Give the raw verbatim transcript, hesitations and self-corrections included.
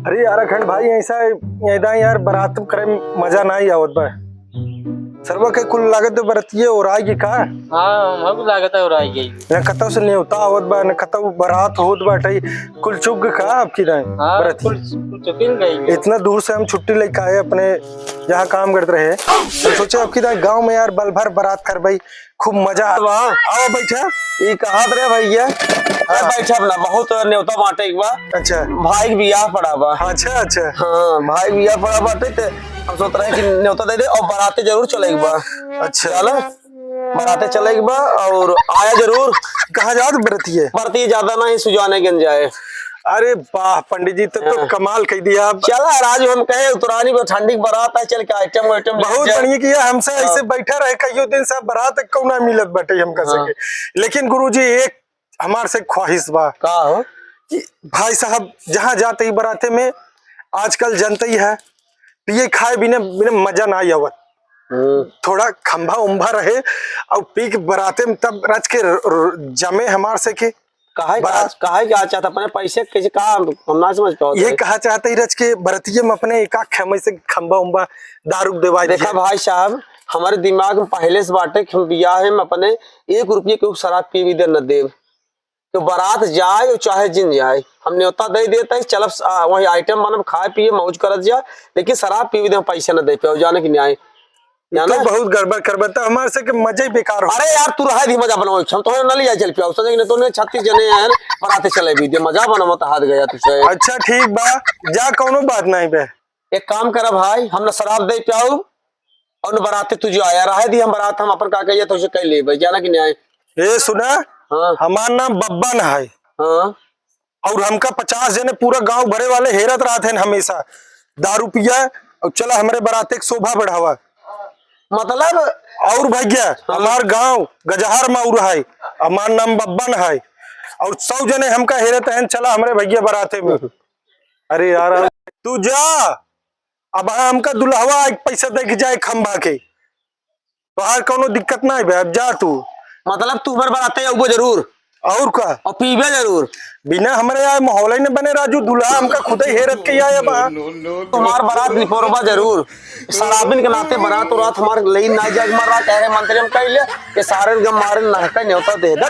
अरे यार अखंड भाई, ऐसा, ऐदा यार, बारात करे में मजा नाहीं आवत बा। सरवा के कुल लागत बरतिये ओराई गई का? हाँ, हमको लागत है ओराई गई। न कतौ से नेवता आवत बा, न कतौ बारात होत बाटे, कुल चुग का आपकी दाई हाँ, बरतिये। कुल, कुल चुकिन गई। इतना दूर से हम छुट्टी लेके आए, अपने जहाँ काम करत रहे, हम सोचे आपकी दाई गाँव में यार बल भर बारात करबई, खूब मजा आवा। आओ बैठा। ई कहत रहे भैया, अरे हाँ। बैठा अपना, बहुत नेवता बाटे एक बार। अच्छा। भाई के बियाह पड़ा बा। अच्छा, अच्छा। हाँ, भाई के बियाह पड़ा बाटे, ते हम सोच रहे कि नेवता दे दे और बाराते जरूर चले एक बार। अच्छा। चलो, बाराते चले एक बार और आया जरूर। कहाँ जात बरतिये? बरतिये ज्यादा नहीं, सुजाने गंज जाए। अरे वाह पंडित जी, तब तो हाँ। कमाल कह दिया आप। चला, आज हम कहे उतरानी पर ठंडी की बारात है, चल के आइटम वाइटम बहुत बढ़िया किया। हमसे हाँ। ऐसे बैठा रहे कईयो दिन से, बारात कौना मिलत बाटे हमका हाँ। सके। लेकिन गुरुजी, एक हमार से ख्वाहिश बा का हो? कि भाई साहब जहाँ जाते ही बाराते में, आजकल जनते ही है, पिए खाए बिना, बिना मजा ना आवत। हम्म। थोड़ा खंभा उम्भा रहे और पी के बाराते में तब रच के र-, र-, जमे हमार से के काहे का, बारात काहे का चाहत अपने पैसे कैसे का हम ना समझ पावत ये है। कहा चाहत ही रच के बरतिये में अपने एक आख में से खंभा उम्बा दारू देवाई देखा दिए। भाई साहब, हमारे दिमाग में पहले से बाटे कि हम बियाह में अपने एक रुपये के शराब पीवी दे न देब। तो बारात जाए और चाहे जिन जाए, हम न्योता दे देते हैं, चलब, आ, वही आइटम बनब, खाए पिए मौज करत जा, लेकिन शराब पीवी दे हम पैसे न दे पाओ, जाने कि न्याय। ये जाना तो है? बहुत गड़बड़ करबे, तो हमारे से के मजा ही बेकार हो। अरे यार, तू रहे दी मजा बनाओ, हम तो न ले जाए चल पियाओ, सोचे कि नहीं तो नहीं छत्तीस जने हैं, बराते चले भी दे, मजा बनाओ तो हाथ गया तुझसे। अच्छा ठीक बा, जा कौनो बात नहीं बे। एक काम करा भाई, हम न शराब दे पियाओ और न बराते तू जो आया रहे दी, हम बरात हम अपन का कहिए तो उसे कह ले भाई, जाना कि नहीं आए। ए सुना, हाँ। हमार नाम बब्बन है। हाँ। और हमका पचास जने पूरा गांव भरे वाले हेरत रहत हैं हमेशा, दारू पिया और चला हमरे बराते के शोभा बढ़ावा। मतलब? और भैया, हाँ। हमार गांव गजहर मऊर है, हमार नाम बब्बन है, और सौ जने हमका हेरत हैं, चला हमरे भैया बराते में। अरे यार, तू जा, अब हमका दुल्हवा एक पैसा दे के जाए खंभा के। तोहार कौनो दिक्कत ना बे, अब जा तू। मतलब तू हमारे बराते अउबो जरूर? और का? और पीबे जरूर? बिना हमरे आए माहौल ही न बने राजू, दुल्हा हमका खुद ही हेरत के आए बा। तुम्हार बरात निपोरबा जरूर। शराबिन के नाते बरात उरात हमार लेन ना जाए, हमार रात अरे मंत्री हम कह ले, ये सारे गम मारे नहका न्योता दे दे।